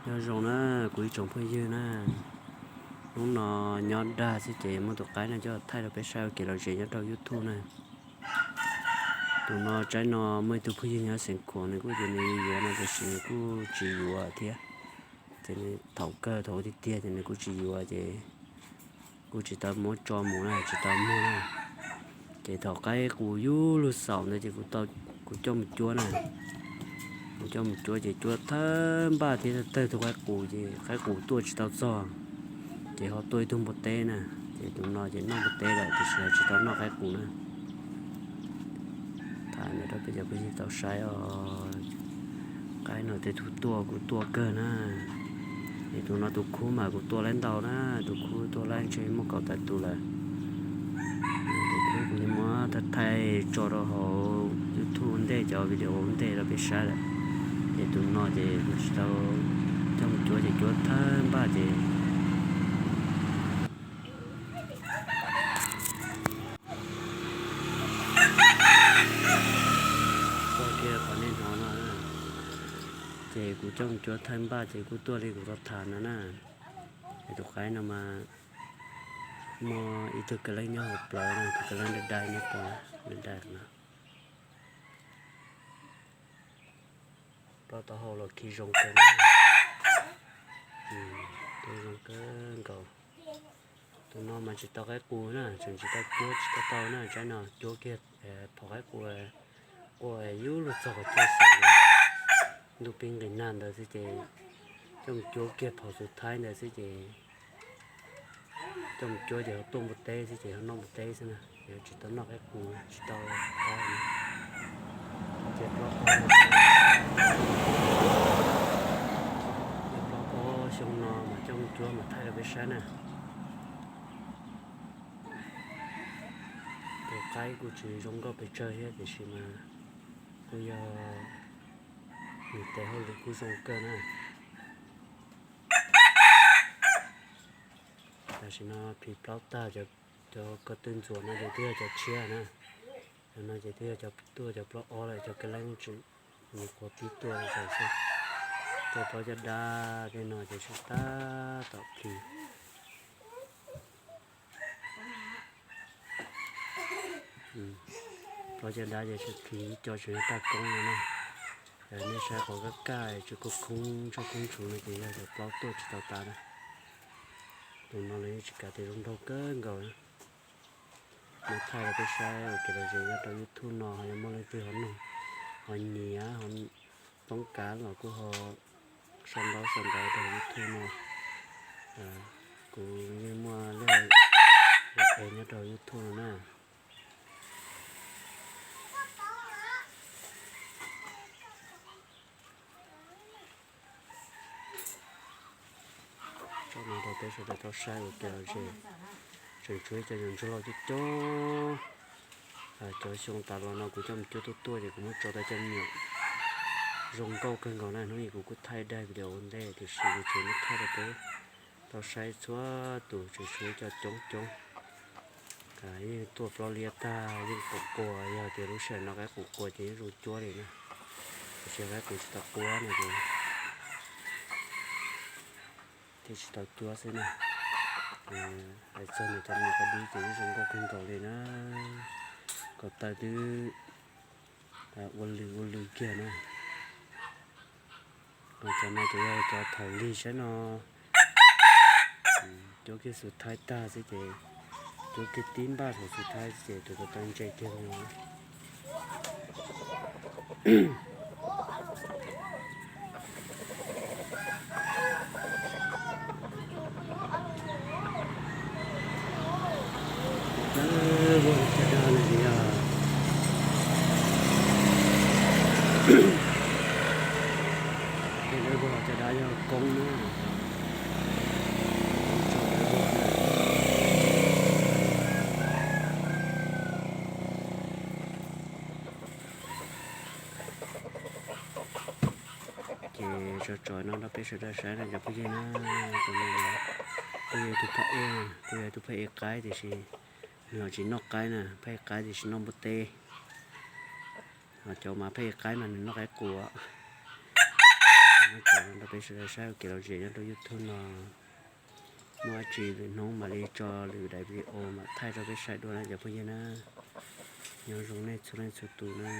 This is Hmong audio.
Nyob zoo na kuv ib tsoom phooj ywg na, hnub no nyob dag xwb ces muab tus qaib no coj thaij rau peb saib ua kev lom zem nyob rau YouTube na. Tus no tsaib no muaj ib tug phooj ywg nyob Xeev Khuam nws kuj tias nws yuav no tiam sis nws kuj tsis yuav thiab. Ces nws thaum kawg thaum ub tiag tiag ces nws kuj tsis yuav ces kuj tsis tau muab tso mus na, tsis tau muag na. Ces thaum qaib qus yug lug xaum ntawd ces kuv coj mus cuab na. Kuv coj mus cuab ces cuab thawj npaj thiab thawj tug qaib qus ces qaib qus tuaj tsis tau txog, ces ho tuaj ib tug npua teb na. Ces tus no ces noj npua teb lawm tiam sis ho tsis tau noj qaib qus na. Tham ntawd rau peb cov phooj ywg tau saib os. Qaib no tej tug tuaj kuj tuaj kawg na. Es tus no tus khub mas kuv tua laib ntau na, tus khub tuaj laib ntshe muaj kaum tawm tus lawm. Tus khub kuv yeej muab thaij thaij tso rau hauv YouTube ntej cov video ntej rau peb saib lawm. Ces tus no ces kuv tsis tau coj mus cuab ces cuab thawj npaj ces txog kiag qhov nej hnov no na, ces kuv coj mus cuab thawj npaj ces kuj tuaj li kuv tau tham no na. Es tus qaib no mas muaj ib tug kav leej nyob hauv plawv no, tus kav leej dai dai nyob pem dai dai no. Plaub taub hau los khi zoo kawg na, zoo kawg nkaus. Tus no mas tsis tau qaib qus na, tseem tsis tau cuab tsis tau tau na, tsaib no cuab kiag phom qaib qus, quaj yug lug txog qhov chaw xaum na. Ntuj pib nqis nag ntawd xwb ces coj mus cuab kiag phom xus thaib ntawd xwb ces coj mus cuab ces ho tuaj npua teb xwb ces ho noj npua teb xwb na, ces tsis tau noj qaib qus tsis tau qaib. Ces plaub ob, ces plaub ob xyoo no mas coj mus cuab mas thaij rau peb saib na. Tus qaib kuj tsis zoo nkauj pes tsawg thiab tiam sis mas kuj yog nws tes hauj lwm kuj zoo kawg na. Tam sim no phim plaub tag, cov ko tw ntxuam no ces twb yog cov tshiab na. Cov no ces twb yog cov tuaj cov plaub ob lawm, cov kav leej tseem nyuam qhuav pib tuaj li xwb. Tuaj plaub caj dab tej no ces tsis tab tom phim. Plaub caj dab ces tsis phim, ib co tseem yog taj koob no na. Nej saib qhov kaj kaj tsis khoob khoob tshaj khoob tshuv no ces yog cov plaub tuaj tsis tau tas na. Tus no los yeej tsis kav tias zoo nraug kawg nkaus na. Muab thaij rau peb saib ua kev lom zem nyob rau YouTube no, ho yog muaj leej twg ho nug, ho nyiam, ho toob kav los kuj ho sau ntaub sau ntawv rau YouTube no. Kuv yeej muaj lej es nyob rau YouTube no na. Tso no rau peb sawv daws tau saib ua kev lom zem. Tseem tshuav ib co nyuam ntsuag loj coob coob. Cov xyoo tas los no kuv coj mus cuab tuaj tuaj ces kuv muab tso tau cov me nyuam zoo nkauj kawg nkaus na. Hnub ib kuv kuj thaij daim video ua ntej tiam sis kuv tseem muab thaij rau peb tau saib txhua tus, tseem tshuav ib co coob coob. Yeej tuaj plaub liab tag, yeej quas quas, yog tias lub sij hawm no qaib qus quas ces yeej zoo cuab li na. Tiam sis qaib qus tsis tau quab no ces thiaj tsis tau cuab xwb na. Hais txog ntawm cov me nyuam qaib dib ces yeej zoo nkauj kawg nkaus li na. Ko taw twb ua lwm ua lwm kiag na. Cov no ces yog cov thaum lig saib no, cuab kiag xus thaib tag xwb ces, cuab kiag tib npaj thaum xus thaib xwb ces tus ko taw ntse kiag no. Lawv ua caj dab no ces yog, lawv ua caj dab yog koob na. Ces tso tso no rau peb sawv daws saib no cov phooj ywg na. Tus no kuj yog tus phaj ej, kuj yog tus phaj ej qaib tiam sis nws ho tsis noj qaib na, phaj ej qaib tiam sis noj npua teb. Ho cov mas phaj ej qaib mas nws noj qaib quas. Muab tso rau Peb sawv daws saib ua kev lom zem nyob rau YouTube no. Muaj dab tsi lwm hnub mam li tso lwm daim video mam thaij rau peb saib dua na cov phooj ywg na. Nyob zoo nej txhua leej txhua tus na.